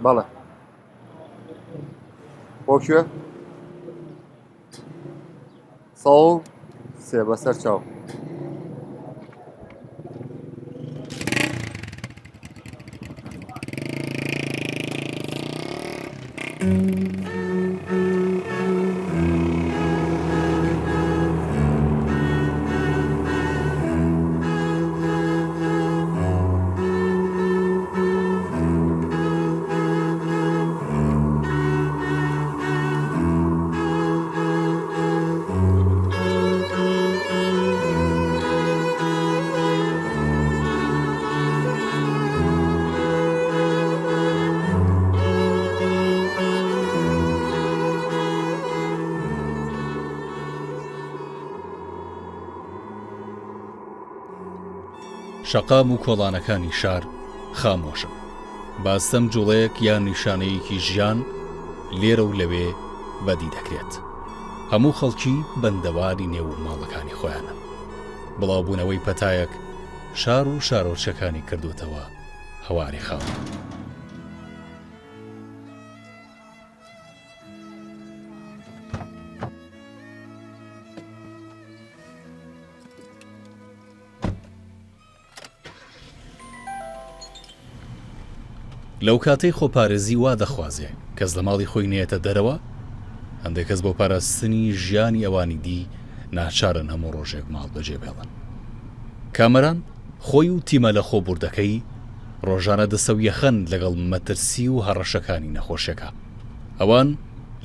بەڵێ بۆ کوێ؟ 103 بەسەر چاو. شەقام و کۆڵانەکانی شار خامۆشن. باستەم جوڵەیەک یان نیشانەیەکی ژیان لێرە و لەوێ بەدی دەکرێت. هەموو خەڵکی بەندەواری نێو ماڵەکانی خۆیانن. بڵاوبوونەوەی پەتایەک شار و شارۆچکەکانی کردووتەوە هەواری خاو. لەو کاتەی خۆپارێزی وا دەخوازێ کەس لە ماڵی خۆی نەیەتە دەرەوە، هەندێک کەس بۆ پاراستنی ژیانی ئەوانی دی ناچارن هەموو ڕۆژێک ماڵ بەجێ بێڵن. کامەران خۆی و تیمە لەخۆبوردەکەی ڕۆژانە دەسەویەخەن لەگەڵ مەترسی و هەڕەشەکانی نەخۆشیەکە. ئەوان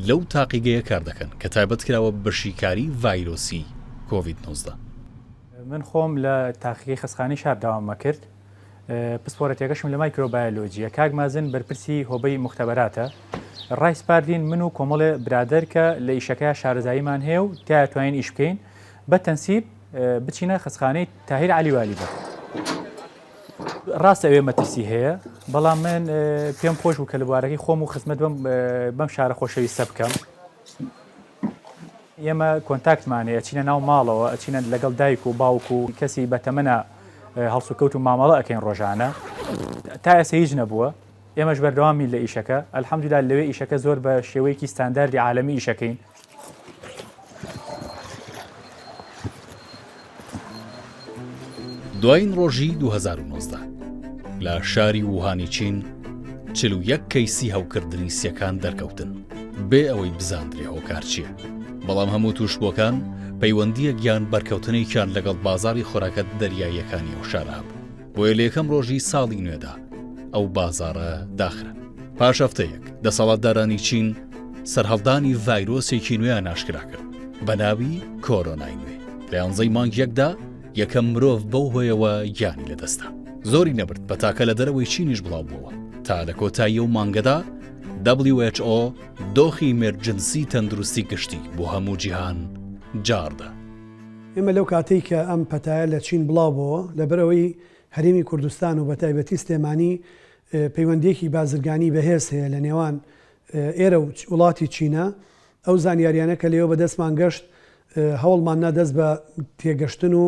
لەو تاقیگەیە کار دەکەن کە تایبەت کراوە بە شیکاری ڤایرۆسی کۆڤید 19. من خۆم لە تاقیگەی خەستخانەی شار داوامە کرد پسپۆرەتەکەشم لە مایکرۆبایۆلۆجیە کاک مازن بەرپرسی هۆبەی موختەبەراتە ڕای سپاردین من و کۆمەڵێ برادەر کە لە ئیشەکەیا شارەزاییمان هەیە و تیا توانین ئیش بکەین بە تەنسیب بچینە خەستخانەی تاهیر عەلی والی بە ڕاستە ئەوێ مەترسی هەیە بەڵام من پێم خۆش بوو کە لە بوارەکەی خۆم و خزمەت بەم بەم شارە خۆشەویستە بکەم. ئێمە contact مان هەیە ئەچینە ناو ماڵەوە ئەچینە لەگەڵ دایک و باوک و کەسی بەتەمەنە هەڵسوکەوت و مامەڵە ئەکەین ڕۆژانە تا ئێستا هیچ نەبووە ئێمەش بەردەوامین لە ئیشەکە الحمدلله لەوێ ئیشەکە زۆر بە شێوەیەکی ستانداردی عالەمی ئیشەکەین. دوایین ڕۆژی 2019 لە شاری ووهانی چین 41 کەیسی هەوکردنی سیەکان دەرکەوتن بێ ئەوەی بزاندرێ هۆکار چییە بەڵام هەموو تووشبووەکان پەیوەندییەک یان بەرکەوتنێکیان لەگەڵ بازاڕی خۆراکە دەریاییەکانی ئەو شارە هەبوو بۆیە لە یەکەم ڕۆژی ساڵی نوێدا ئەو بازاڕە داخرا. پاش هەفتەیەک دەسەڵاتدارانی چین سەرهەڵدانی ڤایرۆسێکی نوێیان ئاشکرا کرد بە ناوی کۆرۆنای نوێ. لە یانزەی مانگ یەکدا یەکەم مرۆڤ بەو هۆیەوە گیانی لەدەستدا. زۆری نەبرد پەتاکە لە دەرەوەی چینیش بڵاو بووەوە تا لە کۆتایی ئەو مانگەدا WHO دۆخی emergency تەندروستی گشتی بۆ هەموو جیهان جاڕدا. ئێمە لەو کاتەی کە ئەم پەتایە لە چین بڵاو بۆوە، لەبەرئەوەی هەرێمی کوردستان و بەتایبەتی سلێمانی پەیوەندییەکی بازرگانی بەهێز هەیە لە نێوان ئێرە و وڵاتی چینا، ئەو زانیاریانە کە لێوە بەدەستمان گەشت هەوڵمان نا دەست بە تێگەشتن و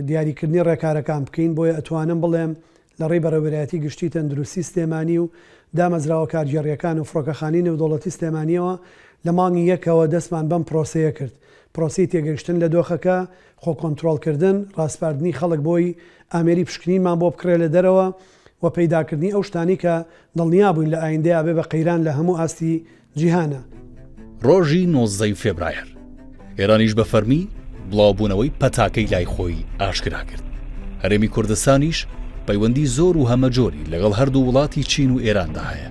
دیاریکردنی ڕێکارەکان بکەین، بۆیە ئەتوانم بڵێم لە ڕێی بەڕێوەبەرایەتی گشتی تەندروستی سلێمانی و دامەزراوە کارگێڕییەکان و فڕۆکەخانەی نێودەوڵەتی سلێمانییەوە لە مانگی یەکەوە دەستمان بەم پرۆسەیە کرد، پرۆسەی تێگەیشتن لە دۆخەکە، خۆکۆنترۆڵکردن، ڕاسپاردنی خەڵک بۆی ئامێری پشکنینمان بۆ بکڕێ لە دەرەوە و پەیداکردنی ئەو شتانەی کە دڵنیا بووین لە ئایندەیا بێ بە قەیران لە هەموو ئاستی جیهانا. ڕۆژی نۆزدەی فێبرایەر ئێرانیش بە فەرمی بڵاوبوونەوەی پەتاکەی لای خۆی ئاشکرا کرد. هەرێمی کوردستانیش پەیوەندی زۆر و هەمەجۆری لەگەڵ هەردوو وڵاتی چین و ئێراندا هەیە.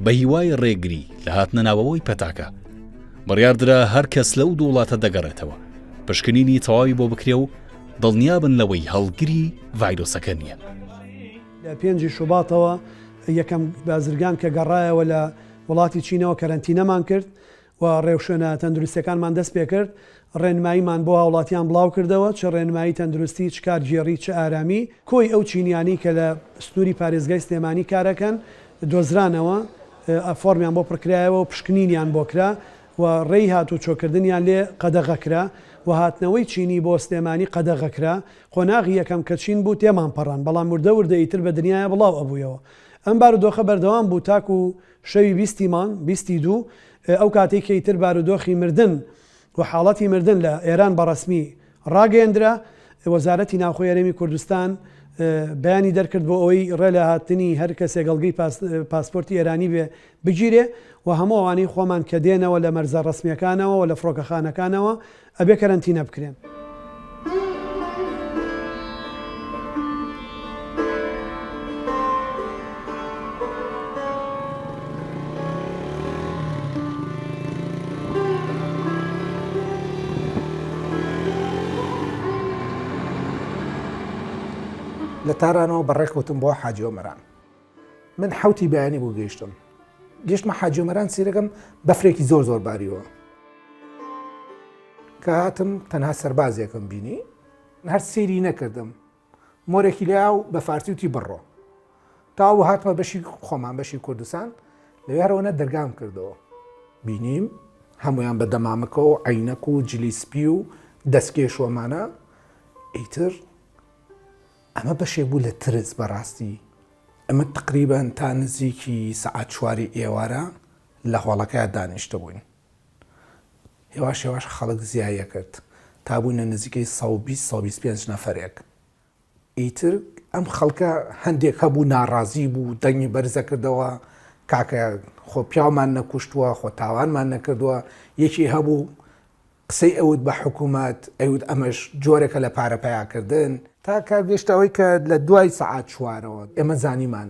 بە هیوای ڕێگری لە هاتنە ناوەوەی پەتاکە، بڕیاردرا هەر کەس لەو دوو وڵاتە دەگەڕێتەوە پشکنینی تەواوی بۆ بکرێ و دڵنیابن لەوەی هەڵگری ڤایرۆسەکە نییە. لە پێنجی شوباتەوە یەکەم بازرگان کە گەڕایەوە لە وڵاتی چینەوە کەرەنتینەمان کرد و ڕێوشوێنە تەندروستیەکانمان دەست پێکرد، ڕێنماییمان بۆ هاوڵاتیان بڵاوکردەوە، چ ڕێنمایی تەندروستی، چ کارگێڕی، چ ئارامی، کۆی ئەو چینیانەی کە لە سنووری پارێزگای سلێمانی کارەکەن دۆزرانەوە، فۆرمیان بۆ پڕکرایەوە و پشکنینیان بۆ کرا. و ڕێی هاتوچۆکردنیان لێ قەدەغە کرا و هاتنەوەی چینی بۆ سلێمانی قەدەغە کرا، قۆناغی یەکەم کە چین بوو تێمان پەڕان بەڵام وردە وردە ئیتر بە دنیایا بڵاو ئەبوویەوە. ئەم بارودۆخە بەردەوام بوو تاکو شەوی بیستی مانگ، بیستی دوو، ئەو کاتەی کە ئیتر بارودۆخی مردن و حاڵەتی مردن لە ئێران بە ڕەسمی ڕاگەیەندرا، وەزارەتی ناوخۆی هەرێمی کوردستان بەیانی دەرکرد بۆ ئەوەی ڕێ لە هاتنی هەر کەسێک هەڵگری پاسپۆرتی ئێرانی بێ بگیرێ و هەموو ئەوانەی خۆمان کە دێنەوە لە مەرزە ڕەسمییەکانەوە و لە فڕۆکەخانەکانەوە ئەبێ کەرەنتینە بکرێن. لە تارانەوە بەڕێکەوتم بۆ حاجی ئۆمەران. من حەوتی بەیانی بوو گەیشتم. گەیشتمە حاجی ئۆمەران سیرەکەم بەفرێکی زۆر زۆر باریوە. کە هاتم تەنها سەربازێکم بینی هەر سەیری نەکردم مۆرێکی لیا و بە فارسی وتی بڕۆ. تاو هاتمە بەشی خۆمان بەشی کوردستان لەوێ هەرەوەنە دەرگام کردەوە بینیم هەمویان بە دەمامەکە و عینەک و جلی سپی و دەستکێش وەمانە ئیتر ئەمە بەشێک بوو لە ترس بەڕاستی ئەمە تقریبان تا نزیکی سەعات چواری ئێوارە لە هۆڵەکەیا دانیشتبووین هێواش هێواش خەڵک زیایە کرد تا بووینە نزیکەی 120 125 نەفەرێک ئیتر ئەم خەڵکە هەندێک هەبوو ناڕازی بوو دەنگی بەرزەکردەوە کاکە خۆ پیاومان نەکوشتووە خۆ تاوانمان نەکردووە یەکی هەبوو قسەی ئەوت بە حکوومەت ئەیوت ئەمەش جۆرێکە لە پارە پەیاکردن. تا کار گەیشتە ئەوەی کە لە دوای سەعات چوارەوە ئێمە زانیمان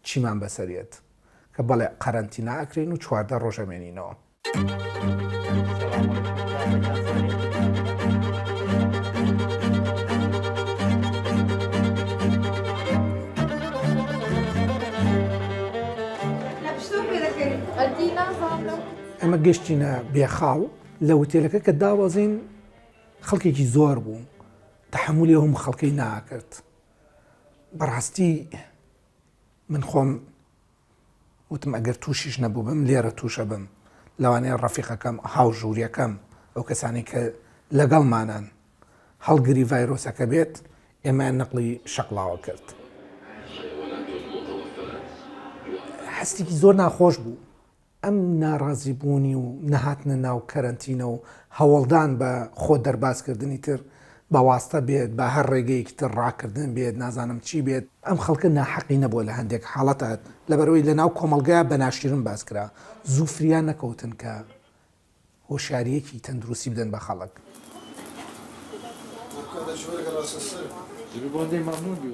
چیمان بەسەر یەت کە بەڵێ قەرەنتینا ئەکرێین و 14 ڕۆژ ئەمێنینەوە. ئێمە گەشتینە بێخاڵ لە وتێلەکە کە دابەزین خەڵکێکی زۆر بوو تەحەمولی ئەو خەڵکەی ناکرد بەڕاستی من خۆم وتم ئەگەر تووشیش نەبووبم لێرە تووشە بم لەوانەیە ڕەفیقەکەم هاوژووریەکەم ئەو کەسانی کە لەگەڵمانان هەڵگری ڤایرۆسەکە بێت ئێمەیان نەقلی شەقڵاوە کرد هەستێکی زۆر ناخۆش بوو ئەم ناڕازیبوونی و نەهاتنە ناو کەرەنتینە و هەوڵدان بە خۆ دەربازکردنی تر بە واستە بێت، بە هەر ڕێگەیەکی تر ڕاکردن بێت، نازانم چی بێت، ئەم خەڵکە ناحەقی نەبووە لە هەندێک حاڵەتا، لەبەرئەوەی لە ناو کۆمەڵگا بە ناشیرن باس کرا، زوو فریا نەکەوتن کە هۆشیارییەکی تەندروستی بدەن بە خەڵک.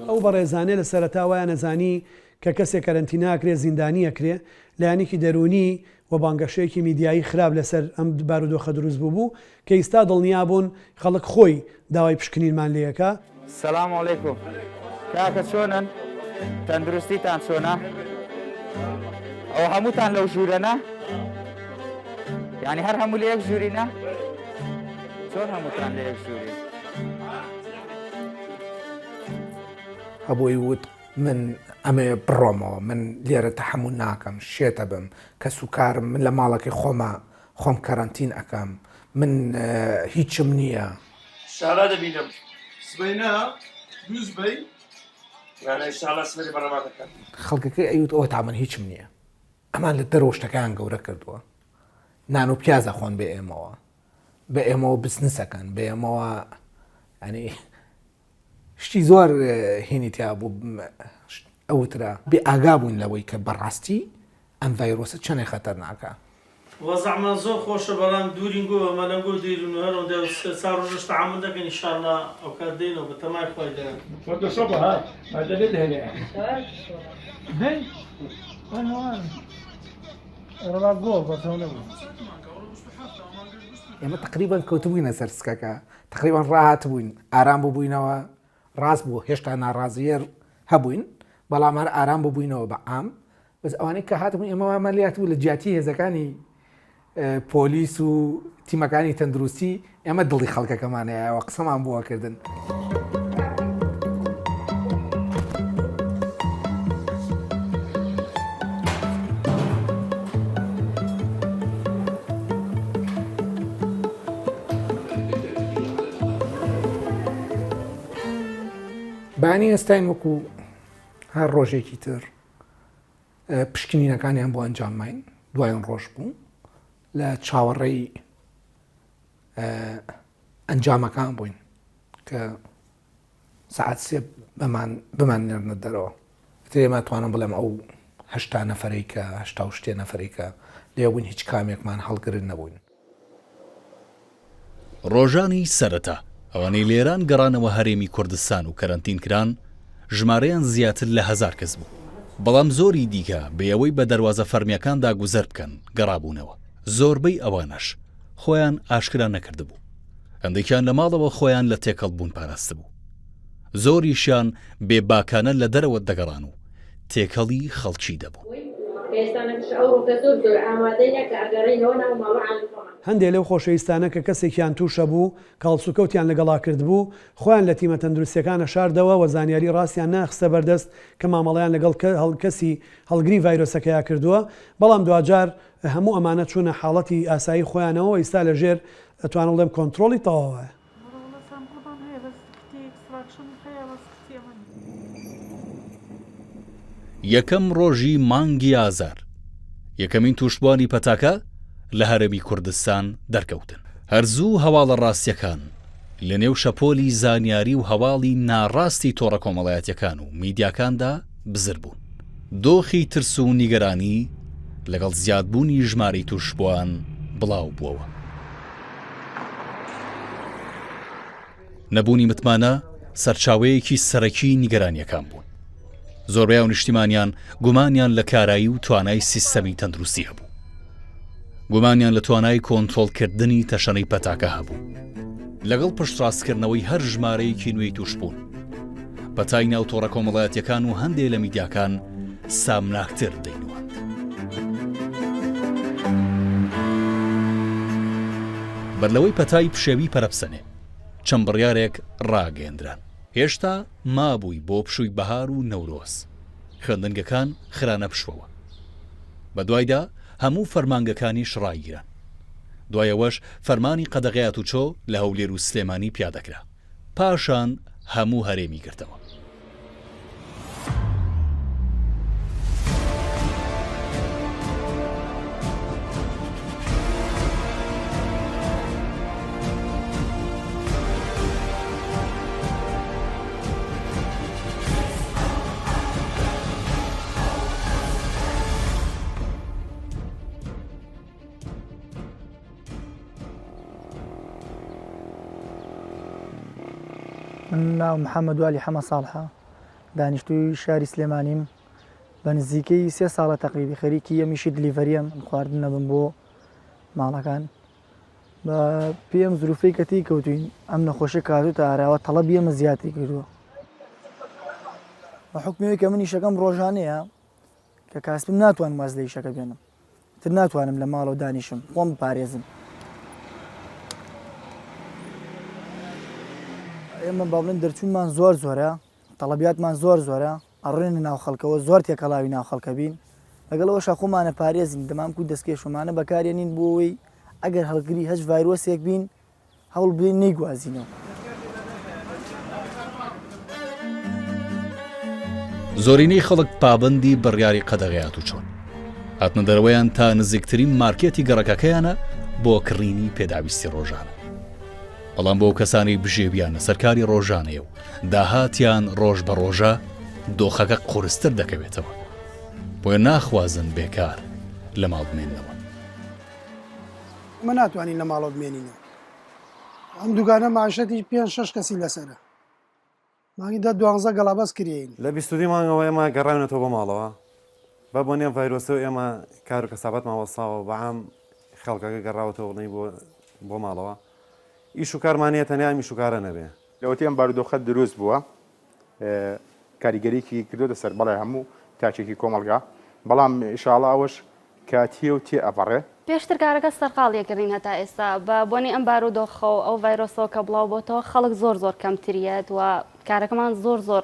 ئەو بەڕێزانە لە سەرەتا وایان ئەزانی کە کەسێک کەرەنتینە ئەکرێ زیندانی ئەکرێ، لایەنێکی دەروونی و بانگەشەیەکی میدیایی خراپ لەسەر ئەم بارودۆخە دروست بووبوو کە ئیستا دڵنیا بوون خەڵک خۆی داوای پشکنینمان لێ ئەکا. سلام علیکم کاکە چۆنن تەندروستیتان چۆنە ئەوە هەمووتان لەو ژوورەنە یعنی هەر هەموو لە یەک ژوورینە چۆن هەمووتان لە یەک ژووری هەبووی وت من ئەمەوێ بڕۆمەوە من لێرە تەحەمول ناکەم شێتە بم کەس و کارم من لە ماڵەکەی خۆما خۆم کەرەنتین ئەکەم من هیچم نییە. شاڵا دەبینم. سبەی نا دووسبەی نا نا ئیشاڵا سبەێ بەڕێمان دەکەن. خەڵکەکەی ئەیوت ئەوەتا من هیچم نییە ئەمان لە دەرەوە شتەکەیان گەورە کردووە نان و پیاز ئەخۆن بێ ئێمەوە بە ئێمەوە بزنس ئەکەن بە ئێمەوە ینی شتی زۆر هینی تیا بوو ئەوترا بێ ئاگا بووین لەوەی کە بەڕاستی ئەم ڤایرۆسە چەنێ خەتەرناکە. وەزعمان زۆر خۆشە بەڵام دوورین گۆ مەلەنگۆ دویرن و هەر ئەوندە سێ چار ڕۆژەش تەعامول دەکەین ئیشاڵا ئەوکات دێینەوە بەتەمای خوای دەرن. ئێمە تەقریبەن کەوتبووینە سەر سکەکە تەقریبەن ڕاهاتبووین ئارام ببووینەوە ڕاست بوو هێشتا ناڕازیەر هەبووین بەڵام هەر ئارام ببووینەوە بە عام بەس ئەوانەی کە هاتبوون ئێمە وامان لێهاتبوو لە جیاتی هێزەکانی پۆلیس و تیمەکانی تەندروستی ئێمە دڵی خەڵکەکەمان هەیەوە قسەمان بۆ کردن. بانی ئێستاین وەکو هەر ڕۆژێکی تر پشکنینەکانیان بۆ ئەنجام ماین دوایین ڕۆژ بوو لە چاوەڕێی ئەنجامەکان بووین کە سەعات سێ بەمان بمان نێرنە دەرەوە ئیتر ئێمە توانم بڵێم ئەو 80 نەفەرەی کە 80 و شتێ نەفەرەی کە لێ بووین هیچ کامێکمان هەڵگرن نەبووین. ڕۆژانی سەرەتا ئەوانەی لە ئێران گەڕانەوە هەرێمی کوردستان و کەرەنتین کران ژمارەیان زیاتر لە هەزار کەس بوو، بەڵام زۆری دیکە بێ ئەوەی بە دەروازە فەرمییەکاندا گوزەر بکەن گەڕابوونەوە، زۆربەی ئەوانەش خۆیان ئاشکرا نەکردبوو، هەندێکیان لە ماڵەوە خۆیان لە تێکەڵبوون پاراستبوو، زۆریشیان بێ باکانە لە دەرەوە دەگەڕان و تێکەڵی خەڵکی دەبوون. هەندێ لەو خۆشەویستانە کە کەسێکیان تووشەبوو کە هەڵسوکەوتیان لەگەڵا کردبوو، خۆیان لە تیمە تەندروستیەکان ئەشاردەوە و زانیاری ڕاستیان نەئەخستە بەردەست کە مامەڵەیان لەگەڵ کەسی هەڵگری ڤایرۆسەکەیا کردووە، بەڵام دواجار هەموو ئەمانە چوونە حاڵەتی ئاسایی خۆیانەوە و ئیستا لەژێر ئەتوانم بڵێم کۆنترۆڵی تەواوایە. یەکەم ڕۆژی مانگی ئازار یەکەمین تووشبووانی پەتاکە لە هەرێمی کوردستان دەرکەوتن. هەر زوو هەواڵە ڕاستیەکان لە نێو شەپۆلی زانیاری و هەواڵی ناڕاستی تۆڕە کۆمەڵایەتیەکان و میدیاکاندا بزر بوون. دۆخی ترس و نیگەرانی لەگەڵ زیادبوونی ژمارەی تووشبووان بڵاو بووەوە. نەبوونی متمانە سەرچاوەیەکی سەرەکی نیگەرانییەکان بوون. زۆربەی هاونیشتیمانیان گومانیان لە کارایی و توانای سیستەمی تەندروستی هەبوو. گومانیان لە توانای کۆنترۆڵکردنی تەشەنەی پەتاکە هەبوو. لەگەڵ پشتڕاستکردنەوەی هەر ژمارەیەکی نوێی تووشبوون، پەتای ناو تۆڕە کۆمەڵایەتیەکان و هەندێ لە میدیاکان سامناکتر دەینواند. بەرلەوەی پەتای پشێوی پەرەبسەنێ، چەند بڕیارێک ڕاگەیەندران. هێشتا مابووی بۆ پشووی بەهار و نەورۆز، خوێندنگەکان خرانە پشووەوە. بەدوایدا هەموو فەرمانگەکانیش ڕاگیران. دوای ئەوەش فەرمانی قەدەغەی هاتوچۆ لە هەولێر و سلێمانی پیادەکرا. پاشان هەموو هەرێمی گرتەوە. من ناوم محەممەد والی حەمە ساڵحە دانیشتووی شاری سلێمانیم بە نزیکەی سێ ساڵە تەقریبی خەریکی ئەمیشی دلیڤەریەم خواردن نەبم بۆ ماڵەکان بە پێی ئەم زروفەی کە تێی کەوتوین ئەم نەخۆشی کاتوتە ئاراوە تەڵەبی ئێمە زیاتری کردووە بە حکمەوەی کە من ئیشەکەم ڕۆژانەیە کە کاسبم ناتوانم واز لە ئیشەکە بێنم تر ناتوانم لە ماڵەوە دانیشم خۆم بپارێزم. ئێمە با بڵێن دەرچوونمان زۆر زۆرە تەڵەبیاتمان زۆر زۆرە ئەڕۆینە ناو خەڵکەوە زۆر تێکەڵاوی ناو خەڵکە بین لەگەڵ ئەوەشا خۆمانە پارێزین دەمامک و دەستکێشمانە بەکارێنین بۆ ئەوەی ئەگەر هەڵگری هەچ ڤایرۆسێک بین هەوڵ بدەین نەیگوازینەوە. زۆرینەی خەڵک پابەندی بڕیاری قەدەغەی هاتوچۆن. هاتنە دەرەوەیان تا نزیکترین مارکێتی گەڕەکەکەیانە بۆ کڕینی پێداویستی ڕۆژانە. بەڵام بۆ کەسانی بژێویان لەسەر کاری ڕۆژانەیە و داهاتیان ڕۆژ بە ڕۆژە دۆخەکە قورستر دەکەوێتەوە. بۆیە ناخوازن بێکار لە ماڵ بمێننەوە. ئێمە ناتوانین لە ماڵەوە بمێنینەوە. ئەم دوکانە مەعیشەتی پێنج شەش کەسی لەسەرە. مانگی دە دوانزە گەڵا بەس کرێین. لە 22 مانگەوە ئێمە گەڕاوینەتەوە بۆ ماڵەوە. بە بۆنەی ئەم ڤایرۆسەوە ئێمە کار و کەسابەتمان وەستاوە بە عام خەڵکەکە گەڕاوەتەوە بڵێین بۆ بۆ ماڵەوە. ئیش و کارمان نییە تەنیا ئەم ئیش و کارە نەبێ. لەوەتەی ئەم بارودۆخە دروست بووە کاریگەریی کردۆتە سەر بەڵێ هەموو تاکێکی کۆمەڵگا، بەڵام ئیشاڵا ئەوەش کاتییە و تێئەپەڕێ. پێشتر کارەکە سەرقاڵی ئەکردین هەتا ئێستا بە بۆنەی ئەم بارودۆخە و ئەو ڤایرۆسەوە کە بڵاو بۆتەوە خەڵک زۆر زۆر کەمتریەت و کارەکەمان زۆر زۆر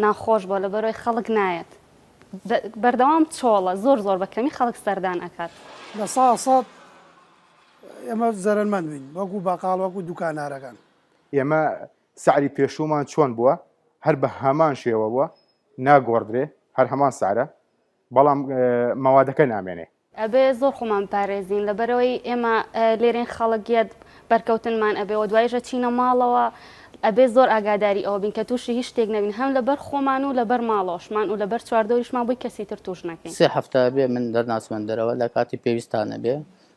ناخۆش بووە لەبەرئەوەی خەڵک نایەت بەردەوام چۆڵە زۆر زۆر بە کەمی خەڵک سەردان ئەکات. 100% ئێمە زەرەرمەند بووین وەکو بەقاڵ وەکو دوکانارەکان. ئێمە سعری پێشوومان چۆن بووە؟ هەر بە هەمان شێوەوە ناگۆڕدرێ هەر هەمان سعرە بەڵام مەوادەکە نامێنێ. ئەبێ زۆر خۆمان بپارێزین لەبەرئەوەی ئێمە لێرەین خەڵک یەت بەرکەوتنمان ئەبێ وە دوایش ئەچینە ماڵەوە ئەبێ زۆر ئاگاداری ئەوە بین کە توشی هیچ شتێک نەبین هەم لەبەر خۆمان و لەبەر ماڵەوەشمان و لەبەر چواردەوریشمان بۆی کەسی تر توش نەکەین. سێ هەفتە ئەبێ من دەرناچمە دەرەوە لە کاتی پێویستا نەبێ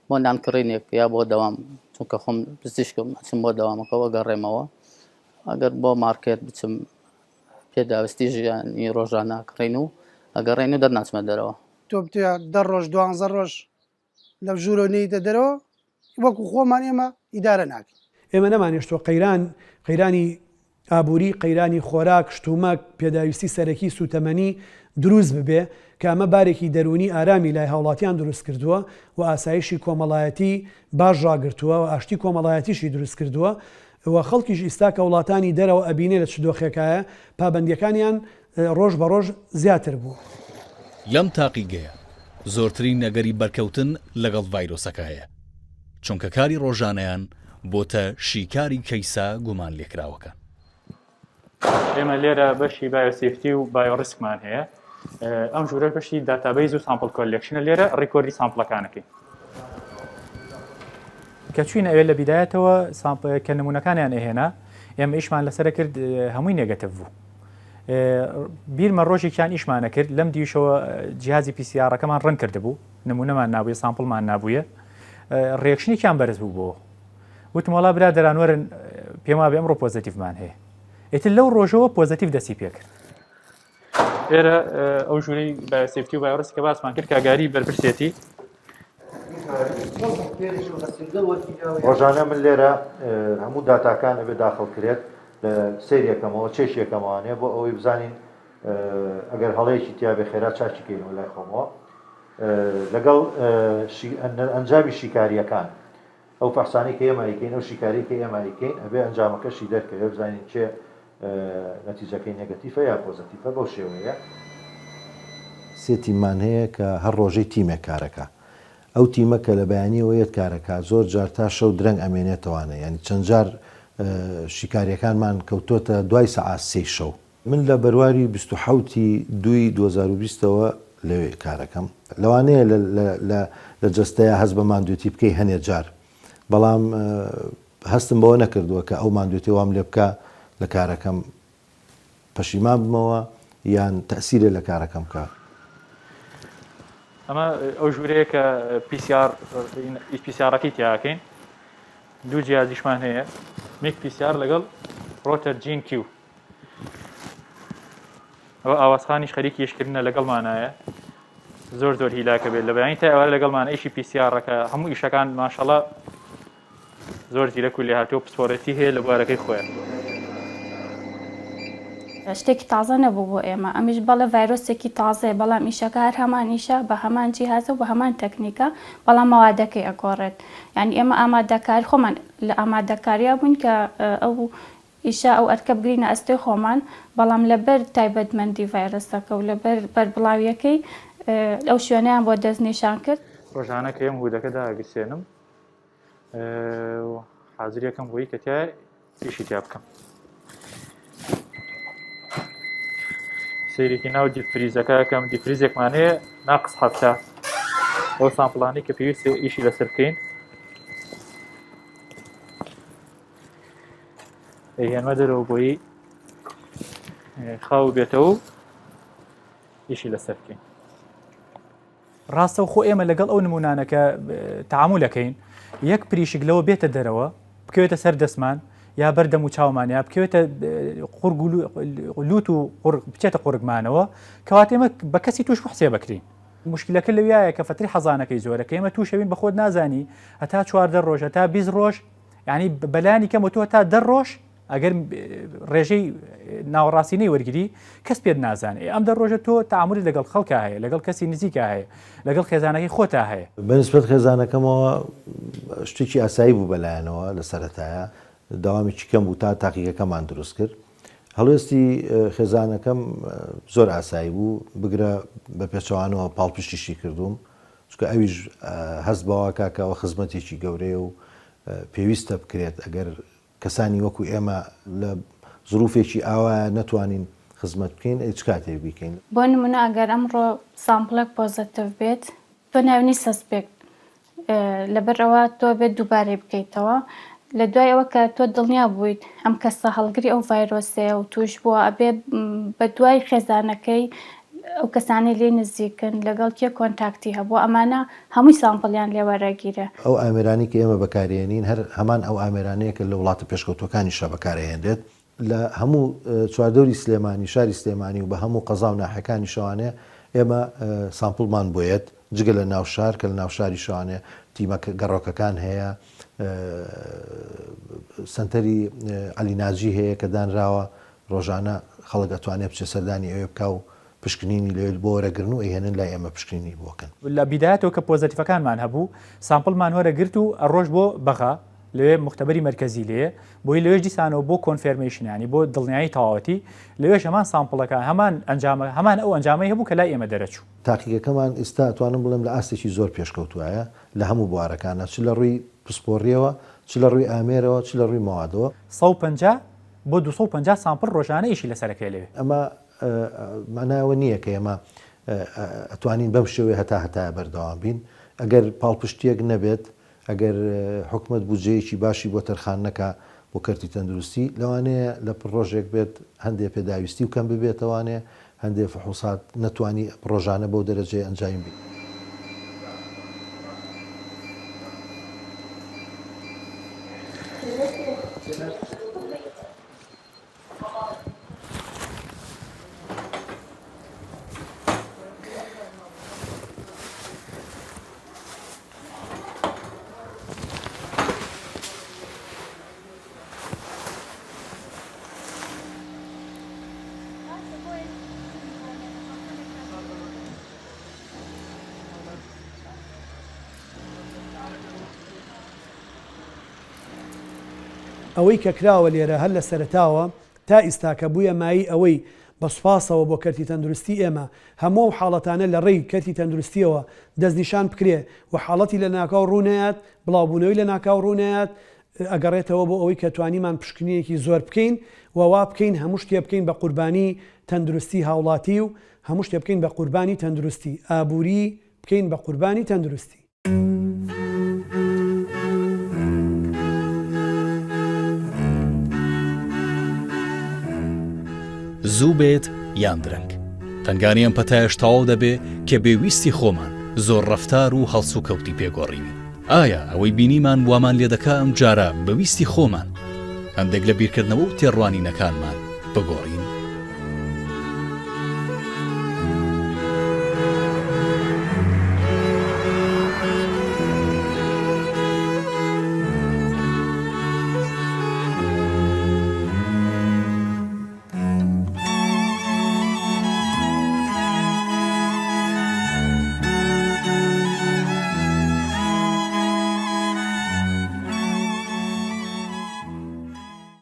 بۆ نان کڕینێک یا بۆ دەوام چونکە خۆم پزیشکم ئەچم بۆ دەوامەکەوە گەڕێمەوە ئەگەر بۆ مارکێت بچم پێداویستی ژیانی ڕۆژانە کڕین و ئەگەڕێین و دەرناچمە دەرەوە. تۆ بتەوێ دە ڕۆژ دوانزە ڕۆژ لە ژوورەوە نەیتە دەرەوە وەکو خۆمان ئێمە ئیدارە ناکەین. ئێمە نەمانهێشتووە قەیران، قەیرانی ئابووری، قەیرانی خۆراک، شتومەک، پێداویستی سەرەکی، سووتەمەنی دروست ببێ، کە ئەمە بارێکی دەروونی ئارامی لای هاوڵاتیان دروست کردووە و ئاسایشی کۆمەڵایەتی باش ڕاگرتووە و ئاشتی کۆمەڵایەتیشی دروست کردووە و خەڵکیش ئیستا کە وڵاتانی دەرەوە ئەبینێ لە چ دۆخێکایە پابەندیەکانیان ڕۆژ بە ڕۆژ زیاتر بوو. لەم تاقیگەیە زۆرترین ئەگەری بەرکەوتن لەگەڵ ڤایرۆسەکە هەیە، چونکە کاری ڕۆژانەیان بۆتە شیکاری کەیسە گومانلێکراوەکان. ئێمە لێرە بەشی biosafety و biorisk مان هەیە ئەم ژوورە بەشی database و sample collection ە لێرە record ی sample ەکانەکەی کە چوین ئەوێ لە بیدایەتەوە کە نمونەکانیان ئەهێنا ئێمە ئیشمان لەسەر کرد هەمووی negative بوو بیرمە ڕۆژێکیان ئیشمانە کرد لەم دیوشەوە جیهازی PCR ەکەمان run کردبوو نمونەمان نابووە sample مان نابووە reaction ێکیان بەرز بوو بۆ وتم وەڵا برادەران وەرن پێم وابێ ئەمڕۆ positive مان هەیە ئیتر لەو ڕۆژەوە positive دەستی پێکرد ئێرە ئەو ژوورەی biosafety و biorisk کە باسمان کرد کاگاری بەرپرسێتی ڕۆژانە من لێرە هەموو داتاکان ئەبێ داخڵ کرێت لە سەیرێکەمەوە چێکیەکەمەوانێ بۆ ئەوەی بزانین ئەگەر هەڵەیەکی تیاابێ خێرا چاکی کەینەوە لای خۆمەوە لەگەڵ ئەنجامی شیکاریەکان ئەو فەحسانەی کە ئێمە ئەیکەین، ئەو شیکارەی کە ئێمە ئەیکەین، ئەبێ ئەنجامەکەشی دەرکەوێ، بزانین کێ نەتیجەکەی نێگەتیفە یا پۆزەتیفە، بەو شێوەیە. سێ تیممان هەیە کە هەر ڕۆژەی تیمێک کارەکا. ئەو تیمە کە لە بەیانیەوە یەت کارەکا زۆر جار تا شەو درەنگ ئەمێنێتەوانە یانی چەند جار شیکاریەکانمان کەوتۆتە دوای سەعات سێی شەو. من لە بەرواری 27 ی دووی 2020 ەوە لەوێ کارەکەم. لەوانەیە لە لە لە لە جەستەیا هەست بە ماندوێتی بکەی هەنێ جار، بەڵام هەستم بەوە نەکردووە کە ئەو ماندوێتیە وام لێ بکا لە کارەکەم پەشیمان بمەوە یان تەئسیرێ لە کارەکەم بکا. ئەمە ئەو ژوورەیە کە PCR PCR ەکەی تیا ئەکەین. دوو جیازیشمان هەیە میک PCR لەگەڵ ڕۆتەر جین کیو. ئەوە ئاوازخانیش خەریکی ئیشکردنە لەگەڵمانایە زۆر زۆر هیلاکە بێت لە بەیانی تا ئێوارە لەگەڵمان ئیشی PCR ەکە هەموو ئیشەکان ماشەڵا زۆر زیرەک و لێهاتوو پسپۆڕێتی هەیە لە بوارەکەی خۆیان. شتێکی تازە نەبوو بۆ ئێمە ئەمیش بەڵێ ڤایرۆسێکی تازەیە بەڵام ئیشەکە هەر هەمان ئیشە بە هەمان جیهازە و بە هەمان تەکنیکە بەڵام مەوادەکەی ئەگۆڕێت یانی ئێمە ئامادەکاری خۆمان لە ئامادەکاریا بووین کە ئەو ئیشە ئەو ئەرکە بگرینە ئەستۆی خۆمان، بەڵام لەبەر تایبەتمەندی ڤایرەسەکە و لەبەر بەربڵاوییەکەی ئەو شوێنەیان بۆ دەستنیشان کرد. ڕۆژانە کە یەم hood ەکە داگرسێنم و حازریەکەم بۆی کە تیا ئیشی تیا بکەم. سەیرێکی ناو deep freeze ەکە ئەکەم، deep freeze ێکمان هەیە ناقس 70 ئەو sample انەی کە پێویستە ئیشی لەسەر بکەین. ئەیهێنمە دەرەوە بۆی خاو بێتەوە و ئیشی لەسەر بکەین ڕاستەوخۆ ئێمە لەگەڵ ئەو نمونانە کە تەعامولەکەین یەک پریشک لەوە بێتە دەرەوە بکەوێتە سەر دەستمان یا بەر دەم و چاومان یا بکەوێتە قورگ و لوت و بچێتە قورگمانەوە کەواتە ئێمە بە کەسی توش حسێ بکرین مشکلەکە لەویایە کە فتری حەزانەکەی زۆرە کە ئێمە تووشەوین بە خۆت نازانی هەتا چواردە ڕۆژ هەتا 20 ڕۆژ یانی بەلایەنی کەمەوە تۆ تا دە ڕۆژ ئەگەر ڕێژەی ناوەڕاستینەی وەرگری کەس پێت نازانێ ئەم دە ڕۆژە تۆ تعاملت لەگەڵ خەڵکا هەیە لەگەڵ کەسی نزیکا هەیە لەگەڵ خێزانەکەی خۆتا هەیە. بەنسبەت خێزانەکەمەوە شتێکی ئاسایی بوو بەلایەنەوە لە سەرەتایە دەوامێکی کەم بوو تا تاقیگەکەمان دروست کرد هەڵوێستی خێزانەکەم زۆر ئاسایی بوو بگرە بە پێچەوانەوە پاڵپشتیشی کردووم چونکە ئەویش هەست بەوە کا کە ئەوە خزمەتێکی گەورەیە و پێویستە بکرێت ئەگەر کەسانی وەکو ئێمە لە زروفێکی ئاوایە نەتوانین خزمەت بکەین ئەی چ کاتێک بیکەین؟ بۆ نمونە ئەگەر ئەمڕۆ sample ێک positive بێت تۆ ناوی suspect لەبەر ئەوە تۆ ئەبێت دووبارەی بکەیتەوە لە دوای ئەوە کە تۆ دڵنیا بوویت ئەم کەسە هەڵگری ئەو ڤایرۆسەیە و توش بووە ئەبێ بە دوای خێزانەکەی ئەو کەسانەی لێی نزیکن لەگەڵ کێ contact ی هەبووە ئەمانە هەمووی sample یان لێ وەرەگیرێ. ئەو ئامێرانەی کە ئێمە بەکارێنین هەر هەمان ئەو ئامێرانەیە کە لە وڵاتە پێشکەوتووەکانیشا بەکارئەهێنرێت. لە هەموو چواردەوری سلێمانی، شاری سلێمانی و بە هەموو قەزا و ناحیەکانیشەوانێ ئێمە sample مان بۆ یەت، جگە لە ناو شار کە لە ناو شاریشەوانێ تیمە گەڕۆکەکان هەیە، سەنتەری عەلی ناجی هەیە کە دانراوە ڕۆژانە خەڵک ئەتوانێ بچێ سەردانی ئەوێ بکا و پشکنینی لەوێ بۆ وەرەگرن و ئەیهێنن لای ئێمە پشکنینی بۆ کەن. لە بیدایەتەوە کە positive ەکانمان هەبوو sample مان وەرەگرت و ئەڕۆشت بۆ بەغا لەوێ موختەبەری مەرکەزی لێیە بۆی لەوێش دیسانەوە بۆ confirmation ینی بۆ دڵنیایی تەواوەتی لەوێش هەمان sample ەکە هەمان ئەنجامە هەمان ئەو ئەنجامەی هەبوو کە لای ئێمە دەرەچوو. تاقیگەکەمان ئیستا ئەتوانم بڵێم لە ئاستێکی زۆر پێشکەوتوایە لە هەموو بوارەکانا چ لە ڕووی پسپۆڕیەوە چ لە ڕووی ئامێرەوە چ لە ڕووی مەوادەوە. 150 بۆ 250 sample ڕۆژانە ئیشی لەسەر ئەکرێ لەوێ. ئەمە مانای ئەوە نییە کە ئێمە ئەتوانین بەم شێوەیە هەتا هەتایە بەردەوام بین. ئەگەر پاڵپشتییەک نەبێت، ئەگەر حکومەت بودجەیەکی باشی بۆ تەرخان نەکا بۆ کەرتی تەندروستی، لەوانەیە لە پڕۆژێک بێت هەندێ پێداویستی و کەم ببێتەوانێ، هەندێ فحوسات نەتوانی پڕۆژانە بەو دەرەجەیە ئەنجامی بی. ئەوەی کە کراوە لێرە هەر لە سەرەتاوە تا ئیستا کە بوویە مایەی ئەوەی بە سوپاسەوە بۆ کەرتی تەندروستی ئێمە هەموو ئەو حاڵەتانە لە ڕێی کەرتی تەندروستیەوە دەستنیشان بکرێ و حاڵەتی لەناکاو ڕوو نەیات بڵاوبوونەوەی لەناکاو ڕوو نەیات ئەگەڕێتەوە بۆ ئەوەی کە توانیمان پشکنینێکی زۆر بکەین و وا بکەین هەموو شتێ بکەین بە قوربانی تەندروستی هاوڵاتی و هەموو شتێ بکەین بە قوربانی تەندروستی ئابووری بکەین بە قوربانی تەندروستی. زوو بێت یان درەنگ تەنگانی ئەم پەتایەش تەواو دەبێ کە بێ ویستی خۆمان زۆر ڕەفتار و هەڵسوکەوتی پێ گۆڕیوین. ئایا ئەوەی بینیمان وامان لێدەکا ئەم جارە بە ویستی خۆمان هەندێک لە بیرکردنەوە و تێڕوانینەکانمان بگۆڕین؟